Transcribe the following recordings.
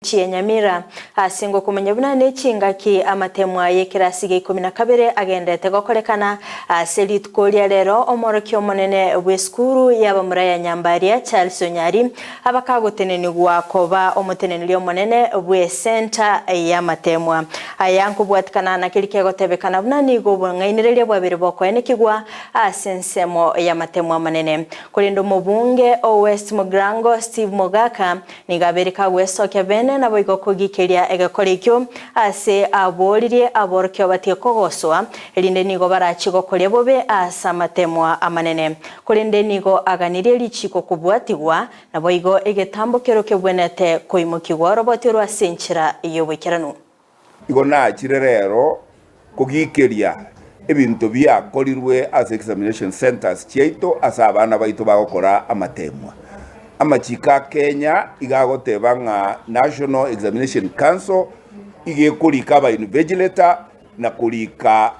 Chia Nyamira, ase ngokomanya buna nechingaki amatemwa y'ekerasi gia ikomi na kabere agenderete gokorekana ase rituko ria rero, omworokia omonene bw'esukuru y'abamura ya Nyambaria Charles Onyari abakagotenenigwa koba omoteneneri omonene bw'esenta y'amatemwa aya nkobwatikana na keria kegotebekana buna nigo obong'ainereria bwabere bokoenekigwa ase ensemo y'amatemwa amanene. Korende omobunge o West Mugirango Steve Mogaka Nigo abeire kagwesokia bene, naboigo kogikeria egekora ekio ase aboririe aborokigwa batige kogoswa, erinde nigo barachie gokoria bobe ase amatemwa amanene. Korende nigo aganirie richiiko kobwatigwa, naboigo egetambo kero kebwenerete koimokigwa oroboti orwo ase enchera y'oboikeranu. Igo nachire rero kogikeria ebinto biakorirwe ase examination centres chiaito ase abana baito bagokora amatemwa. Amachiko a Kenya iga agoteba ng'a National Examination Council iga ekorika aba invigilator na korika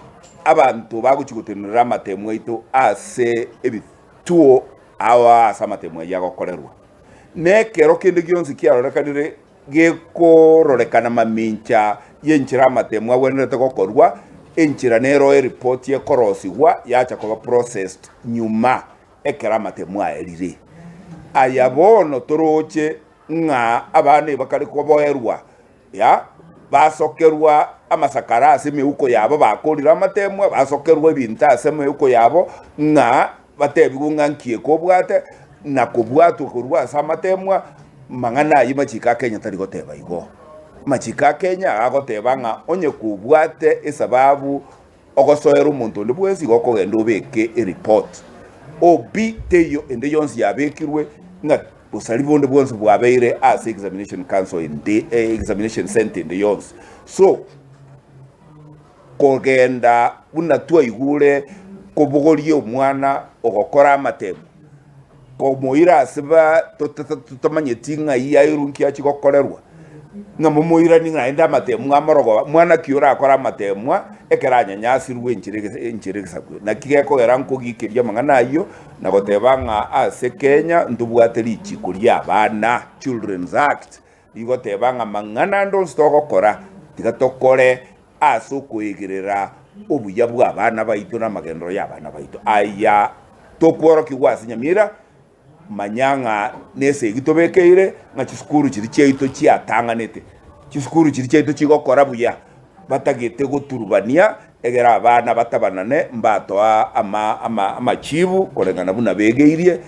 abanto bagochia gotenenera amatemwa aito ase ebituo ao ase amatemwa ayio agokorerwa. Nekero kende gionsi kiarorekanire Gekororekana mamincha y'enchera amatemu agwenerete gokorwa, enchera nero eripoti ekorosigwa yacha koba processed nyuma ekero amatemu aerire. Aya bono toroche ng'a abana ebakare koboerwa ya basokerwa amasakara ase emeuko yabo bakorire amatemwa, basokerwa ebinto ase emeuko yabo ng'a batebigwe ng'a nki eke obwate, na kobwatwa korwa ase amatemwa, mang'ana ayio machiko a Kenya tari goteba igo. Amachiko a Kenya agoteba ng'a onye kobwate esababu ogosoera omonto onde bwensi igo okogenda obeke ereport. OB teiyo ende yonsi yabekirwe ng'a bosari bonde bwonsi bwabeire ase examination council ende examination centre ende yonsi. So. Kogenda buna twaigure kobogoria omwana ogokora amatemo, komoira ase ba totamanyeti ng'ai airwe nki achia gokorerwa, ng'a momoiranie naende amatemo amorogoba, mwana ki orakore amatemwa ekero anyanyasirwe enchera enchera egesaku. Naki gekogera nkogikeria amang'ana ayio na goteba ng'a ase Kenya ntobwate richiko ria abana, Children's Act, rigoteba ng'a mang'ana ande onsi togokora, tiga tokore ase okoegerera obuya bw'abana baito na amagenderero y'abana baito. Aya tokworokigwa ase Nyamira, manya ng'a nesegi tobekeire ng'a chisukuru chiria chiaito chiatang'anete, chisukuru chiria chiaito chigokora buya, batagete goturubania egere abana batabanane mbatoa ama ama amachibu koreng'ana buna begeirie.